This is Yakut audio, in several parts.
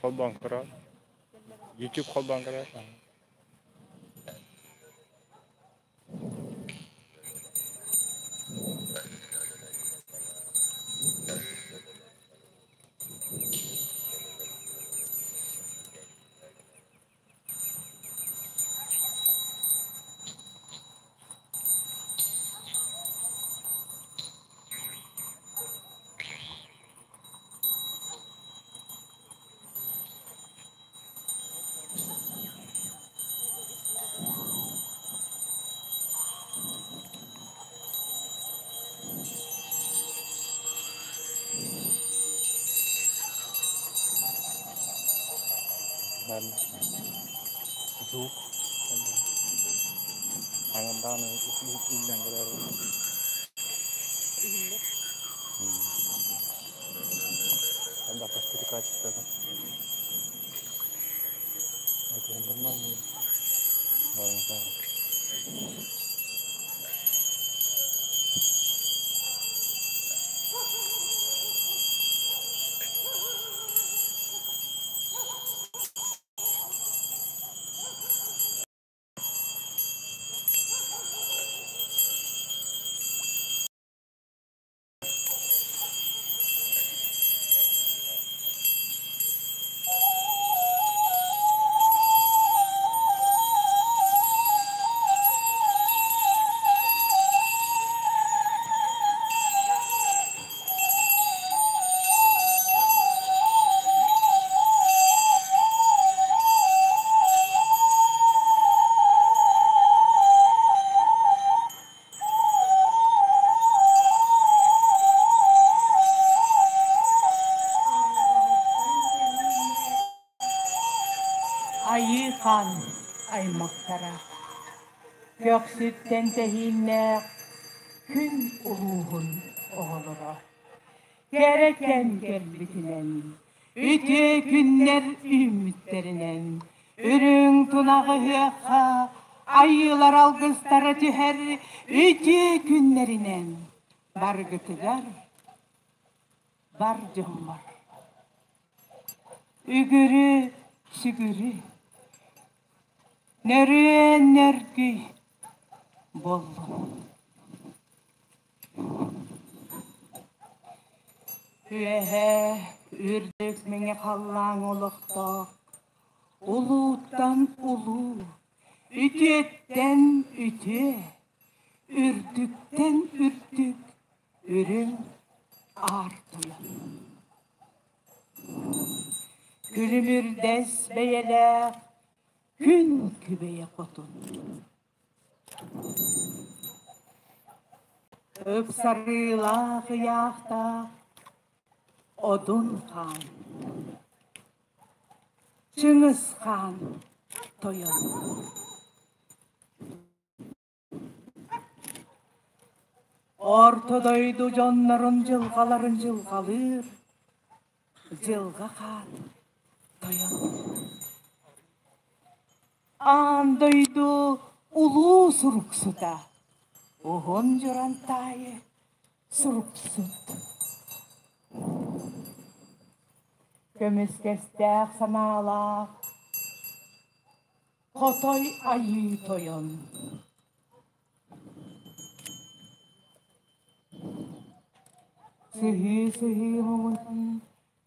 Холбоон көрөөр. YouTube холбоон көрөөр. Звук. Хаҥан даҕаны иһиллэн көрөр. Да, качество. Это нормально. Айыы хаан аймахтара Көхсүттэн тэһииннээх күн улууһун оҕолоро Кэрэ кэм кэлбитинэн, үтүө күннэр үүммүттэринэн, үрүҥ тунах ыһыахха айыылар алгыстара түһэр үтүө күннэринэн баргытыгар бар дьоммор. Үгүрү сүгүрү, нөрүөн нөргүй буоллун. Үөһээ үрдүк мэҥэ халлаан олохтоох, улууттан улуу, үтүөттэн үтүө, үрдүктэн үрдүк үрүҥ аар тойон. Күлүмүрдэс бэйэлээх күн күбэйэ хотун. Ыпсарыылаах ыйаахтаах Одун хаан, Чыҥыс хаан тойон. Орто дойду дьоннорун дьылҕаларын дьылҕалыыр Дьылҕа хаан тойон. Аан дойду улуу суруксута, уһун Дьурантаайы суруксут. Көмүскэстээх санаалаах Хотой Айыы Тойон. Сыһыы-сыһыы муҥунан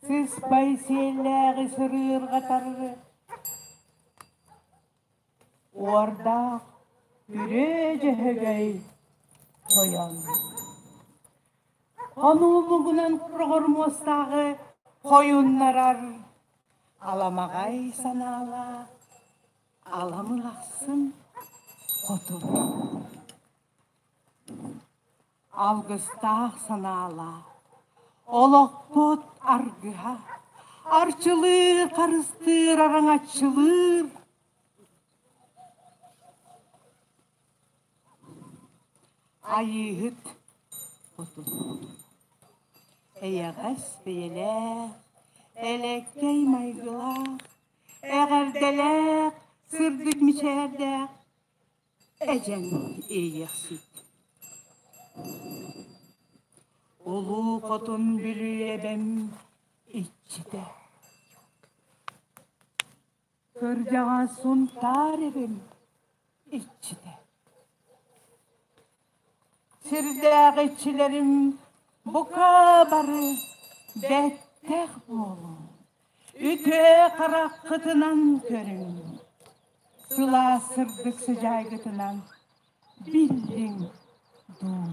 сыспай сиэллээҕи сырыырҕатар Уордаах Үрүө Дьөһөгөй тойон. Хонуу муҥунан хороҕор муостааҕы хойуннарар аламаҕай санаалаах аламылахсын хотун. Алгыстаах санаалаах, олохпут аргыһа, арчылыыр, харыстыыр, араҥаччылыыр Айыыһыт хотун. Эйэҕэс бэйэлээх, Элэккэй майгылаах, эҕэрдэлээх, сырдык мичээрдээх эдьэн иэйиэхсит. Улуу Хотун Бүлүү эбэм иччитэ. Кырдьаҕас Сунтаар эбэм иччитэ. Сирдээх иччилэрим бука бары бэттэх буолуҥ, үтүө хараххытынан көрүҥ, сылаас сырдык сыдьаайгытынан биллиҥ дуу.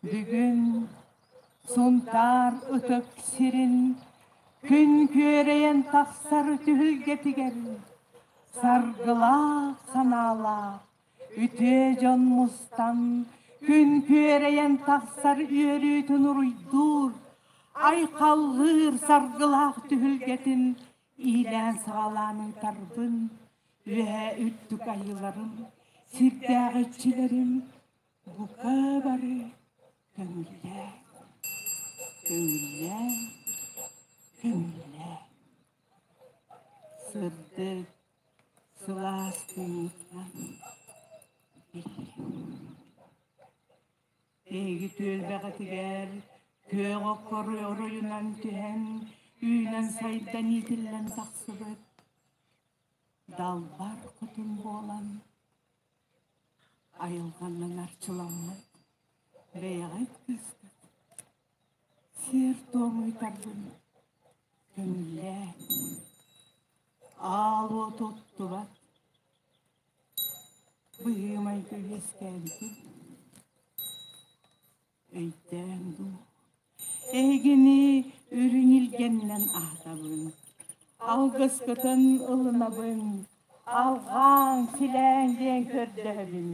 Бүгүн Сунтаар ытык сирин күн күөрэйэн тахсар түһүлгэтигэр саргылаах санаалаах үтүө дьон мустан күн күөрэйэн тахсар үөрүүтүн уруйдуур, айхаллыыр саргылаах түһүлгэтин иилээн-саҕалаан ыытарбын, үөһээ үрдүк айыыларым, сирдээх иччилэрим бука бары көҥүллээ, көҥүллээ, көҥүллээ. Сырдык, сылаас тыынынан биллим. Эһиги түөлбэҕитигэр күөх окко оройунан түһэн, үүнэн-сайдан иитиллэн тахсыбыт далбар хотун буолан, айылҕанан арчыламмыт бэйэҕит кыыскыт сиэр-туом ыытарбын көҥүллээ, аал уоту оттубат Быһыы-майгы үөскээбитин өйдөөн дуу, эһигини үрүҥ илгэннэн аһатабын, алгыскытын ылынабын, алҕааҥ, силээҥ диэн көрдөһөбүн.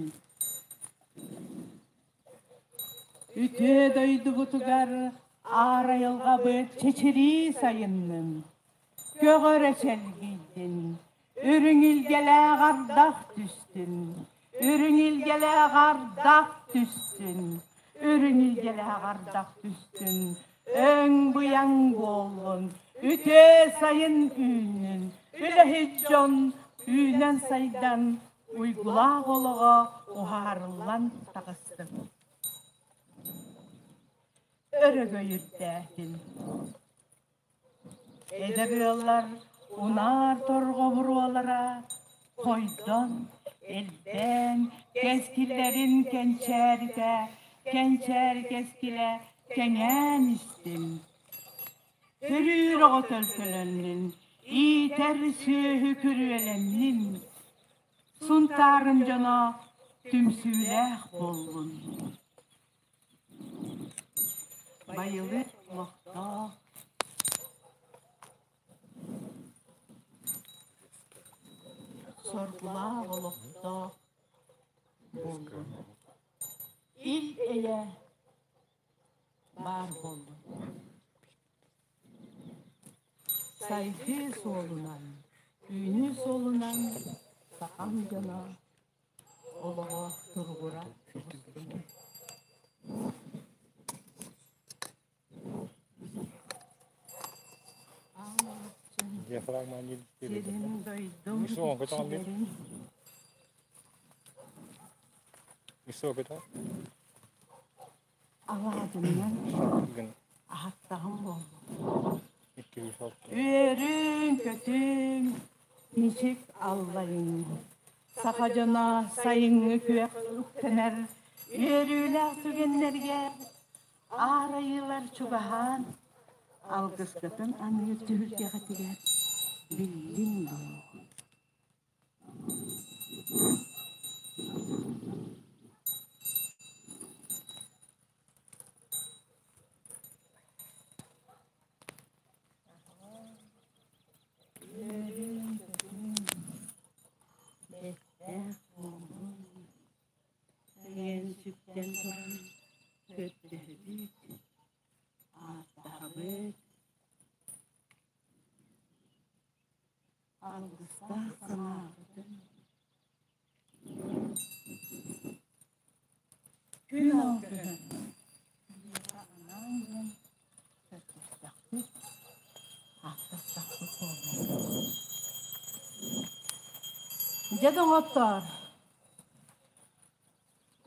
Үтүө дойдубутугар аар айылҕабыт чэчирии сайыннын, көҕөрө чэлгийдин, үрүҥ илгэлээх ардах түстүн, үрүҥ илгэлээх ардах түстүн, үрүҥ илгэлээх ардах түстүн, өҥ быйаҥ буоллун, үтүө сайын үүннүн, үлэһит дьон үүнэн-сайдан уйгулаах олоҕо уһаарыллан таҕыстын. Өрөгөй үрдээтин. Эдэр ыаллар унаар торҕо буруолара хойдон, элбээн, кэскиллэрин кэнчээритэ, кэнчээри кэскилэ кэҥээн истин. Төрүүр оҕо төлкөлөннүн, иитэр сүөһү күрүөлэннин, Сунтаарын дьоно түмсүүлээх буоллун. Байылыат олохтоох соргулаах олохтоох буоллун. Ил-эйэ баар буоллун. Сайдыы суолунан, үүнүү суолунан сахам дьоно олоҕо туругура оҕустун. Диафрагма Сирин дойдум иччилэрин алаадьыннан аһаттаҕым буоллун. Үөрүҥ-көтүҥ, мичик аллайыҥ. Саха дьоно сайыҥҥы күөх үктэнэр үөрүүлээх түгэннэргэ аар айыылар чугаһаан алгыскытын аныыр түһүлгэҕитигэр биллиҥ дуу? Үөрүҥ-көтүҥ, бэйээх буоллун, диэн сүктэн туран көрдөһөбүт, ааттаһабыт. Алгыстаах санаабытын күн алгыһын биһиэхэ анаан диэн көрдөһөбүт. Дьэ доҕоттоор,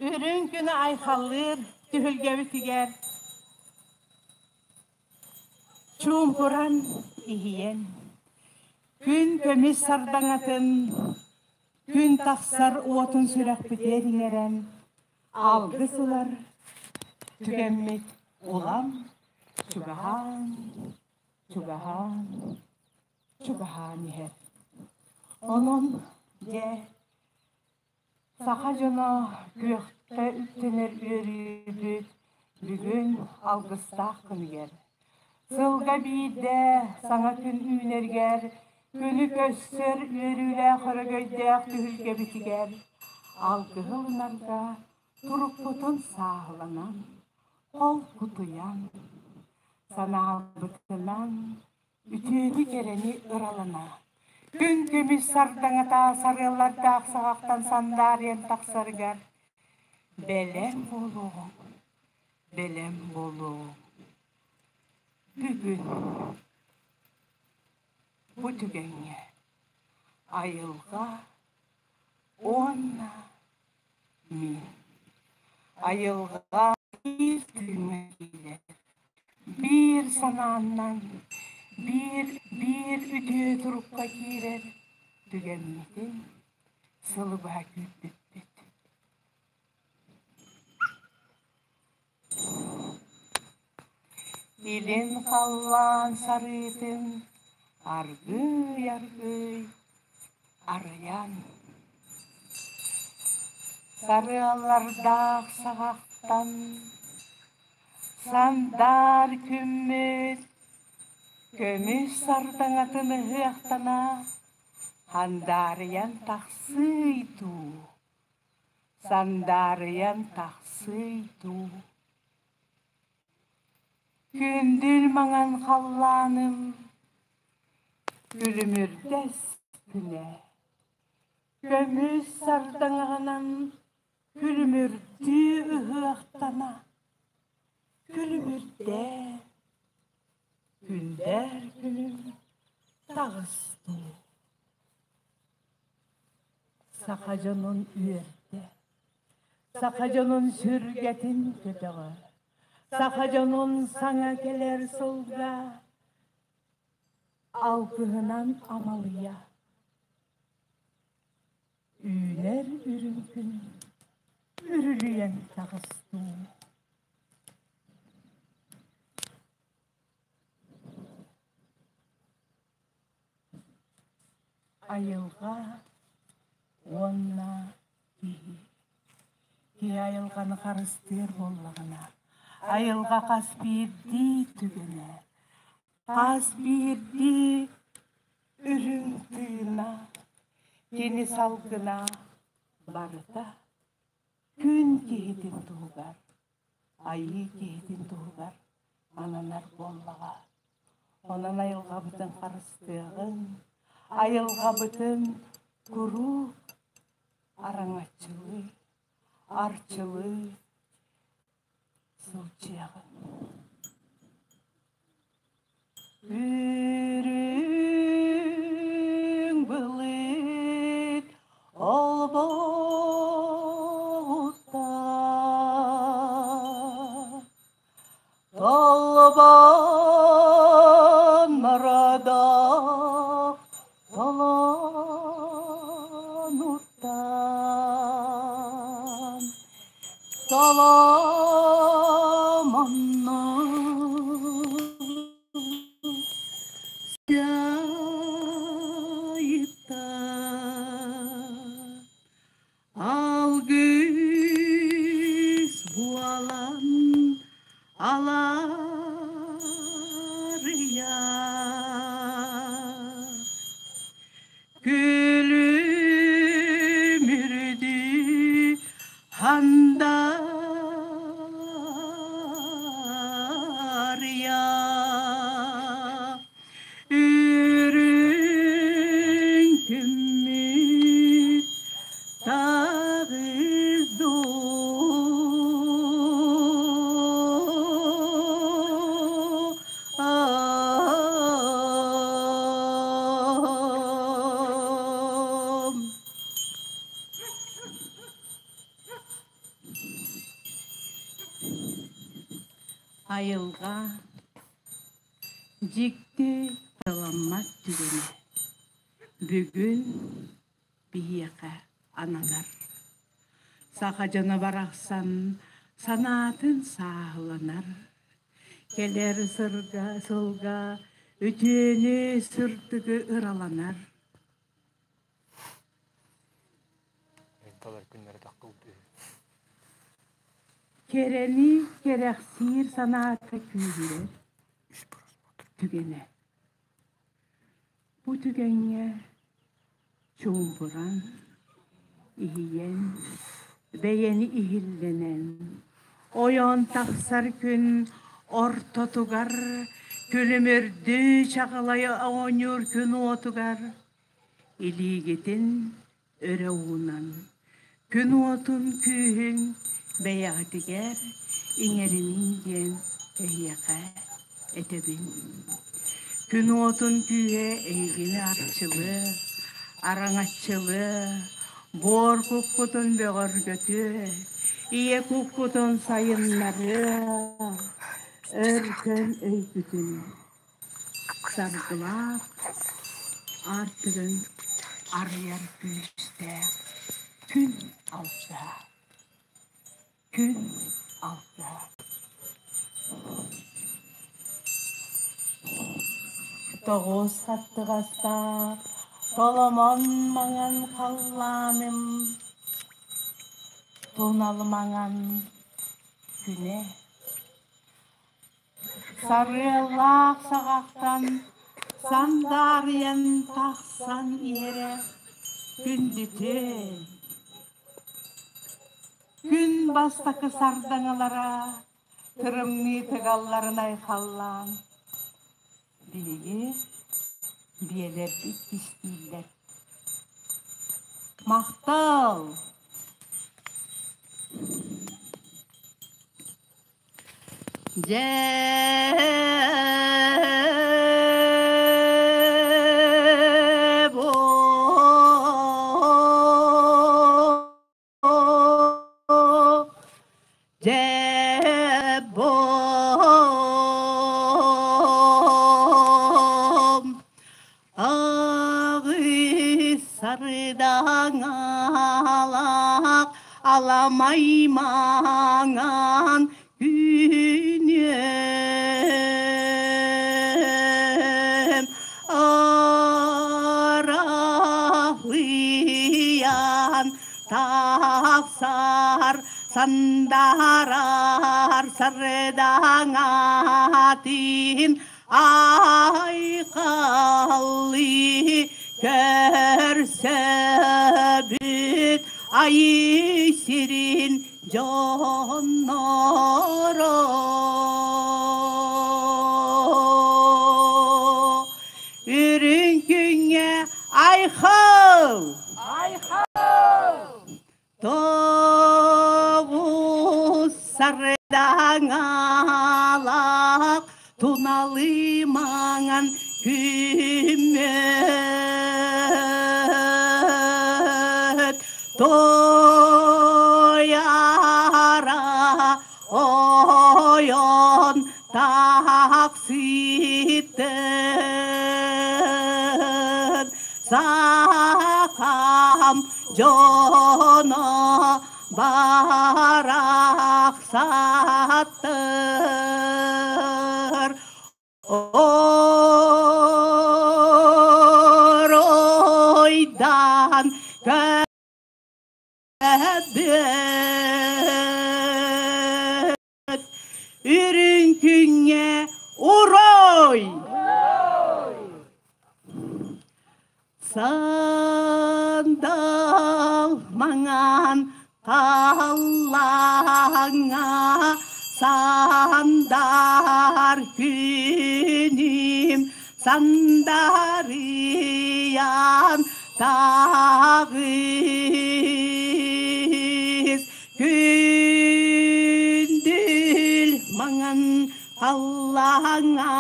үрүҥ күнү айхаллыыр түһүлгэбитигэр чуумпуран иһийэн, күн көмүс сардаҥатын, күн тахсар уотун сүрэхпитигэр иҥэрэн, алгыс ылар түгэммит улам чугаһаан, чугаһаан, чугаһаан иһэр. Онон, дьэ, саха дьоно күөххэ үктэнэр үөрүүбүт бүгүн алгыстаах күнүгэр. Сылга биирдэ саҥа күн үүнэригэр, күнү көрсөр үөрүүлээх өрөгөйдөөх түһүлгэбитигэр алгыһы ылынарга турукпутун сааһыланан, холкутуйан, санаабытынан үтүөнү-кэрэни ыралана, күн көмүс сардаҥата сарыаллардаах саҕахтан сандаарыйан тахсарыгар бэлэм буолуоҕуҥ, бэлэм буолуоҕуҥ. Бүгүн бу түгэҥҥэ айылҕа уонна мин айылҕа биир тыыҥҥа киирэр биир санааннан, биир биир үтүө турукка киирэр түгэммитин сылы быһа күүппүппүт. Илин халлаан сарыытын аргыый-аргыый арыйан, сарыаллардаах саҕахтан Сандаар күммүт көмүс сардаҥатын ыһыахтана хандаарыйан тахсыый дуу, сандаарыйан тахсыый дуу. Күндүл маҥан халлааным күлүмүрдэс күнэ, көмүс сардаҥаҕынан Күлүмүрдүү ыһыахтана, күлүмүрдээ, күндээр күнүм таҕыстын. Саха дьонун үөрдэ, саха дьонун сүргэтин көтөҕө, саха дьонун саҥа кэлэр сылга алгыһынан амалыйа. Үүнэр үрүҥ күн үрүлүйэн таҕыстыы. Айылҕа уонна киһи. Киһи айылҕаны харыстыыр буоллаҕына, айылҕа хас биирдии түгэнэ, хас биирдии Үрүҥ тыына, кини салгына барыта күн киһитин туһугар, айыы киһитин туһугар ананар буоллаҕа. Онон айылҕабытын харыстыаҕыҥ, айылҕабытын куруук араҥаччылыы, арчылыы сылдьыаҕыҥ. Үрүҥ былыт олбоҕуттан Толбон марадах толонуттан Соломонно сяйыта алгыс буолан алаарыйа Күлүмүрдүү хандарыйа Үрүҥ күммүт таҕыс дуу. Айылҕа дьикти тыламмат түгэнэ бүгүн биһиэхэ ананар. Саха дьоно барахсан санаатын сааһыланар, кэлэр сырга сылга үтүөнү сырдыгы ыраланар. Талар күннэрэ таххылдыы. Кэрэни кэрэхсиир санаата күүһүрэр түгэнэ. Бу түгэҥҥэ чуумпуран, иһийэн, бэйэни иһиллэнэн, ойон тахсар күн ортотугар күлүмүрдүү чаҕылай оонньуур күн уотугар илиигитин өрө уунан, күн уотун күүһүн бэйэҕитигэр иҥэриниҥ диэн эһиэхэ этэбин. Күн уотун күүһэ эһигини арчылыа, араҥаччылыа, буор куккутун бөҕөргөтүө, ийэ куккутун сайыннарыа, өркөн өйгүтүн Саргылаах аартыгын арыйар күүстээх күн алгыһа, күн алгыһа. Тоҕус хаттыгастаах толомон маҥан халлааным, тунал маҥан күнэ Сарыаллаах саҕахтан сандаарыйан тахсан иһэрэ күндүтүн. Күн бастакы сардаҥалара тырымныы тыгалларын айхаллаан, биһиги биэлэрбит кистииллэр. Махтал! Дьэ Дьэ бом Аҕыс сардаҥалаах аламай маҥан күнүм аралыйан тахсар сандарар сардаҥатын Айхаллыы көрсөбүт айыы сирин дьонноро. Үрүҥ күҥҥэ айхал! Айхал! Тоҕус сардаҥалаах туналы маҥан күммүт Туйаара ойон тахсыытын сахам дьоно барахсаттар оройдан көбүт үрүҥ күҥҥэ урой Сандал маҥан халлааҥҥа сандар күнүм сандарыйан таҕыс күндүл маҥан халлааҥҥа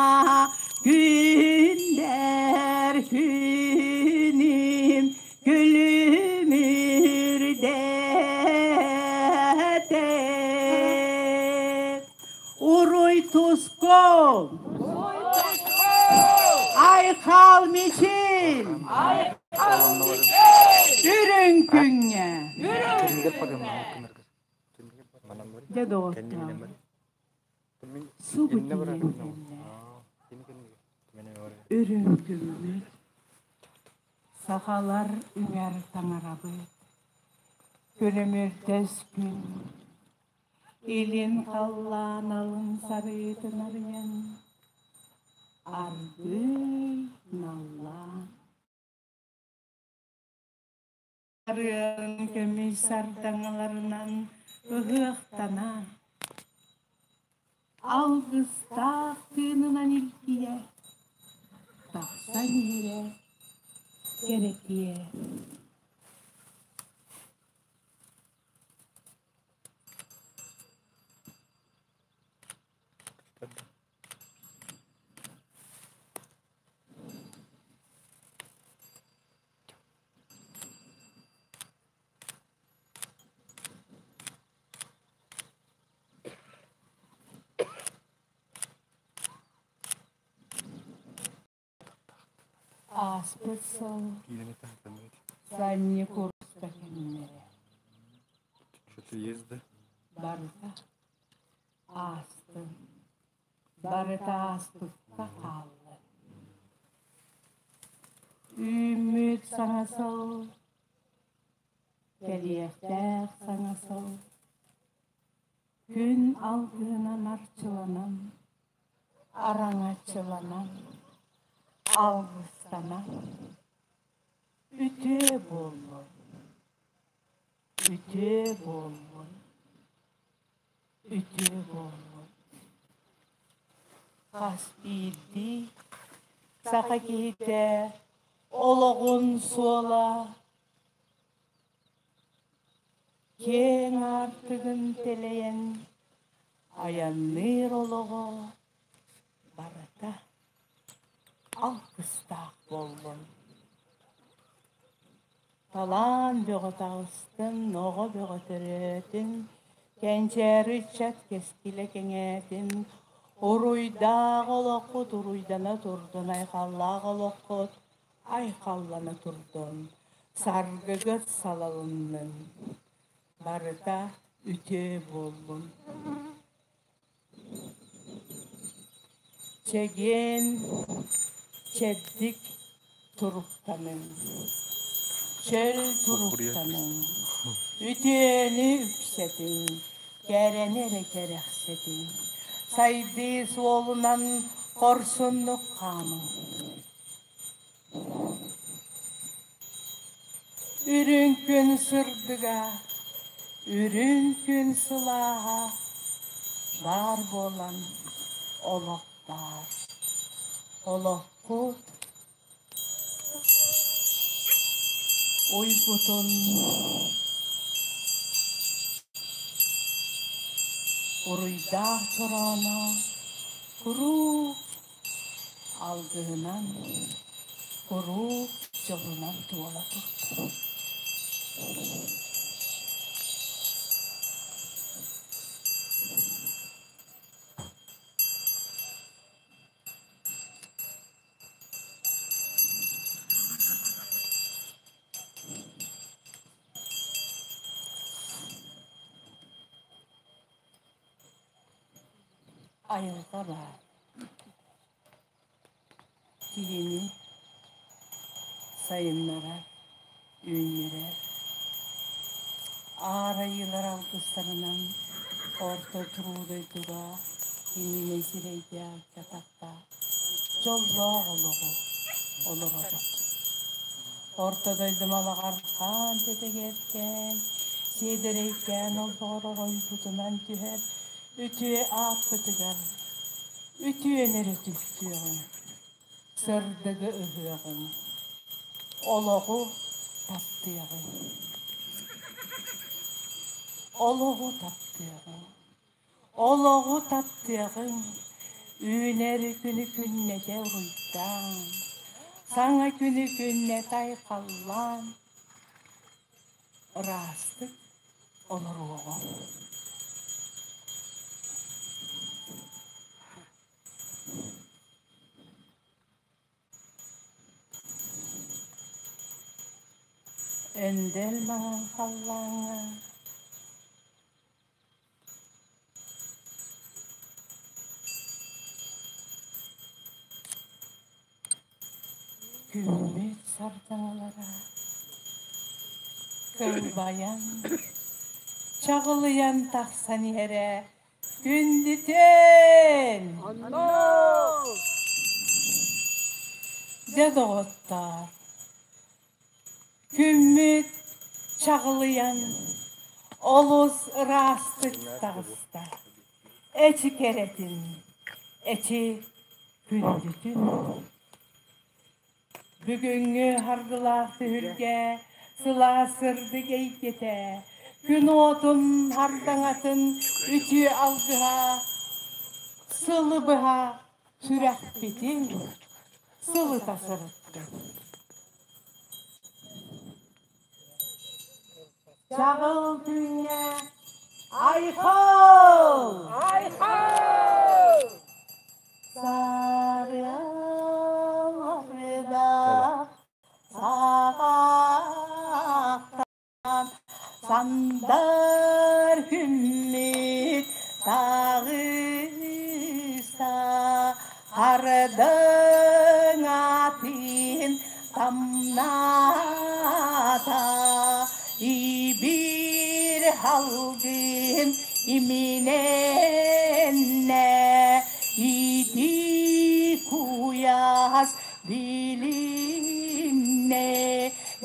күндэр күнүм күлүмүрдэтэ. Уруй. Туску! Айхал Мичил! Үрүҥ күҥҥэ! Дьэ доҕоттоор, субу тиийэн кэллэ. Үрүҥ күммүт, сахалар үҥэр таҥарабыт, күлүмүрдэс күн Илин халлаан алын сарыытын арыйан, аргыый наллаан Арыан көмүс сардаҥаларынан ыһыахтана, алгыстаах тыынынан илгийэ, тахсан иһэрэ кэрэтиэ. Ааспыт сыл санньы курста кэмнэрэ барыта аастын, барыта ааспыкка хаалла. Үүммүт саҥа сыл, кэлиэхтээх саҥа сыл, күн алгыһынан арчыланан, араҥаччыланан, алгыстанан, үтүө буоллун, үтүө буоллун, үтүө буоллун. Хас биирдии саха киһитэ олоҕун суола киэҥ аартыгын тэлэйэн айанныыр олоҕо барыта алгыстаах буоллун. Талаан бөҕө таҕыстын, оҕо бөҕө төрөөтүн, кэнчээри ыччат кэскилэ кэҥээтин, уруйдаах олоххут уруйдана турдун, айхаллаах олоххут айхаллана турдун, саргыгыт салалыннын, барыта үтүө буоллун. Чэгиэн, чэбдик туруктаныҥ, чөл туруктаныҥ, үтүөнү үксэтиҥ, кэрэни эрэ кэрэхсэтиҥ, сайдыы суолунан хорсуннук хаамыҥ. Үрүҥ күн сырдыга, үрүҥ күн сылааһа баар буолан олох баар. Олоххут уйгутун уруйдаах чорооно куруук Алгыһынан, куруук дьолунан туола турдун. Айылҕа баар. Киһини сайыннарар, үүннэрэр, Аар Айыылар алгыстарынан Орто туруу дойдуга иннинэ сирэйдээх атахтаах дьоллоох олоҕу олоробут. Орто дойду малаҕар хаан тэтэгэркээн, сиэдэрэйкээн олбоҕор оройбутунан түһэр үтүө ааппытыгар үтүөнү эрэ түстүөҕүҥ, сырдыгы ыһыаҕыҥ, олоҕу таптыаҕыҥ. Олоҕу таптыаҕыҥ, олоҕу таптыаҕыҥ, үүнэр күнү күннэтэ уруйдаан, саҥа күнү күннэтэ айхаллаан, ыраастык олоруоҕуҥ. Өндөл маҥан халлааҥҥа Күммүт сардаҥалара кылбайан, чаҕылыйан тахсан иһэрэ күндүтүн! Дьэ, доҕоттоор, күммүт чаҕылыйан олус ыраастык таҕыста. Эчи кэрэтин, эчи күндүтүн. Бүгүҥҥү харгылаах түһүлгэ сылаас сырдык эйгэтэ, күн уотун хардаҥатын үтүө алгыһа сылы быһа сүрэхпитин сылыта сырыттын. Чаҕыл күҥҥэ айхал! Айхал! Сарыаларда саҕахтан сандар күммүт таҕыста Ардыҥ атын тамната ибир халгын иминэннэ ити куйаас билиннэ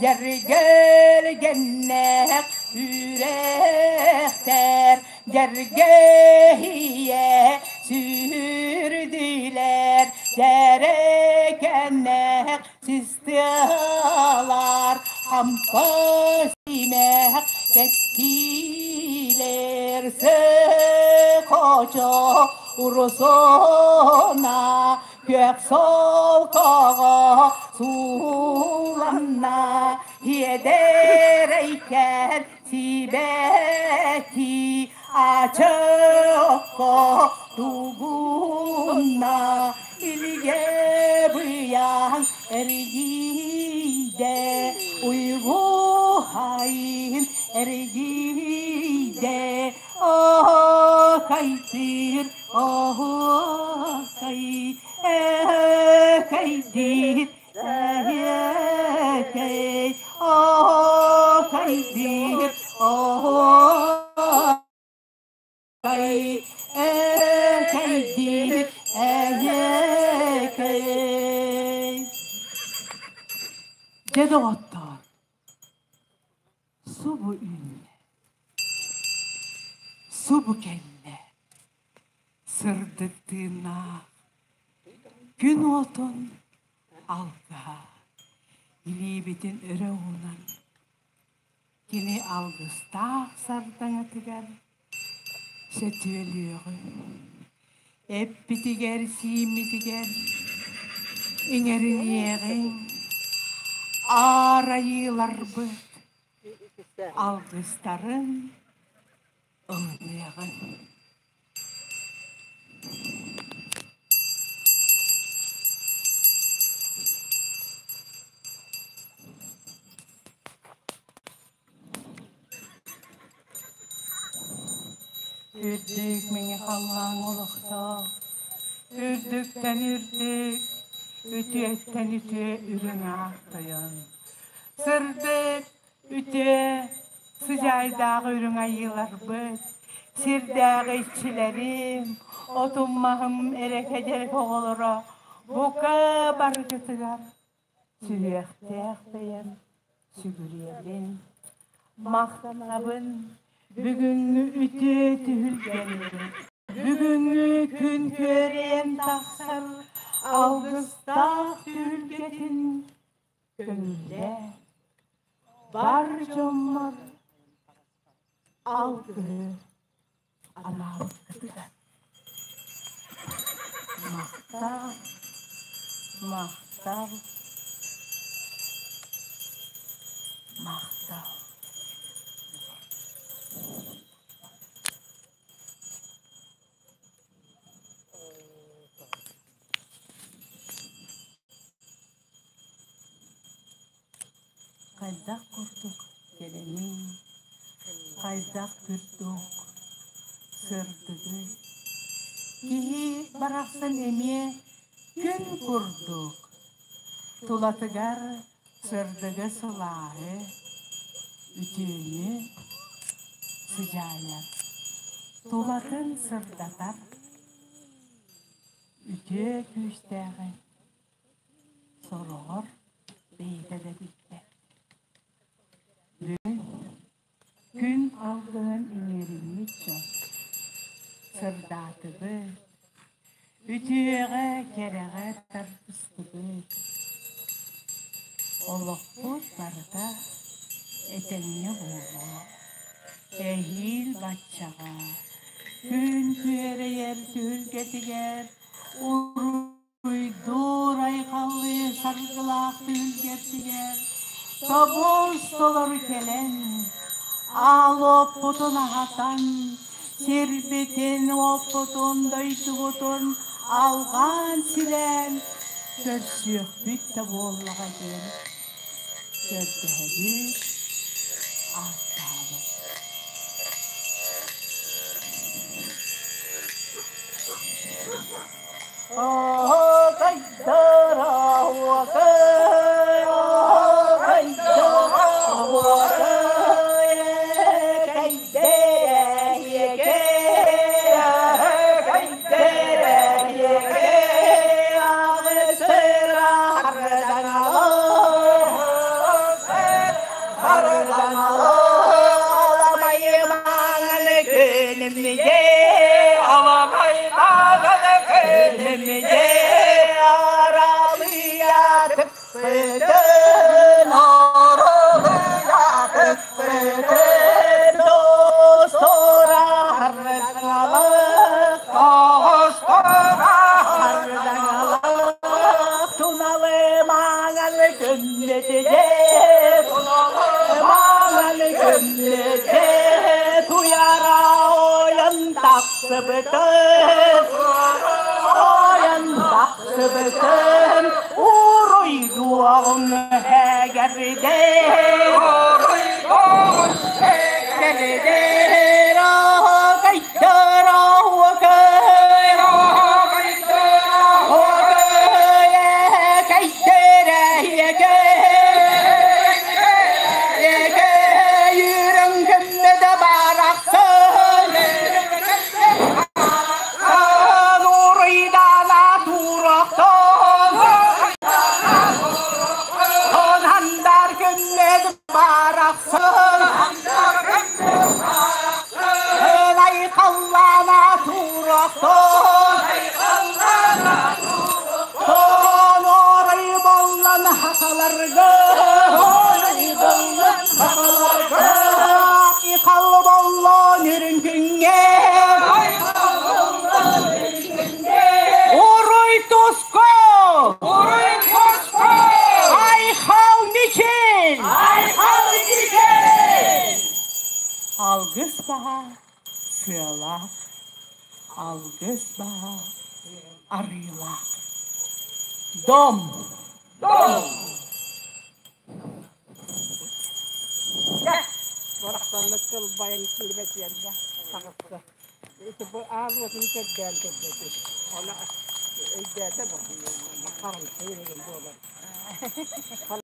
дьэргэлгэннээх үрэхтэр Дьэргэһийэ сүүрдүлэр, дьэрэкэннээх сыстыалар, хампа симэх кэттиилэр, сөхочо урусуна күөх солкоҕо сууланна, иэдэрэйкэн Сибэкки ачыкко тугунна илгэ быйаҥ эргийдэ уйгу хайын эргийдэ оокайдыыр оһуокай экэйдиир Эһиэкэй, оокайдыыр, оһуокай, экэйдиир, эһиэкэй. Дьэ, доҕоттоор, субу үүннэ, субу кэллэ, сырдык тыыннаах күн уотун алгыһа илиибитин өрө уунан кини алгыстаах сардаҥатыгар сөтүөлүөҕү эппитигэр-сииммитигэр иҥэриниэҕиҥ аар айыыларбыт алгыстарын ылыныаҕыҥ. Үрдүк мэҥэ халлаан олохтоох, үрдүктэн үрдүк, үтүөттэн үтүө үрүҥ аах тойон. Сырдык Үтүө, сыдьаайдаах үрүҥ айыыларбыт, сирдээҕи иччилэрим, отум-маһым эрэкэ-дьэрэкэ оҕолоро бука барыгытыгар сүһүөхтээх бэйэм сүгүрүйэбин, махтанабын бүгүҥҥү үтүө түһүлгэни, бүгүҥҥү күн күөрэйэн тахсар алгыстаах түһүлгэтин көҥүллээ, бар дьоммор алгыһы анаабыккытыгар махтал, махтал, махтал. Хайдах курдук. Кэрэний, хайдах курдук сырдыгый, киһи барахсан эмиэ күн курдук тулатыгар сырдыгы сылааһы, үтүөнү сыдьаайар, тулатын сырдатар үтүө күүстээҕин сороҕор бэйэтэ да билбэт. Бүгүн күн алгыһын иҥэриммит дьон сырдаатыбыт, үтүөҕэ, кэрэҕэ тардыстыбыт. Олохпут барыта этэҥҥэ буолуо. Эһиил баччаҕа күн күөрэйэр түһүлгэтигэр Уруйдуур айхаллыы саргылаах түһүлгэтигэр тобус толору кэлэн, аал уоппутун аһатан, сирбитин-уоппутун, дойдубутун алҕаан-силээн көрсүөхпүт да буоллаҕа диэн көрдөһөбүт, ааттаабыт. Алгыс баҕа сыалаах, алгыс баҕа арыылаах. Дом! Дом! Барахсаннык кылбайан килбэчийэргэ таҕыста. Ити бу аал уотун көрдөөн көрбөтү. Оны өйдөөтө бу. Харамсыыр буолар.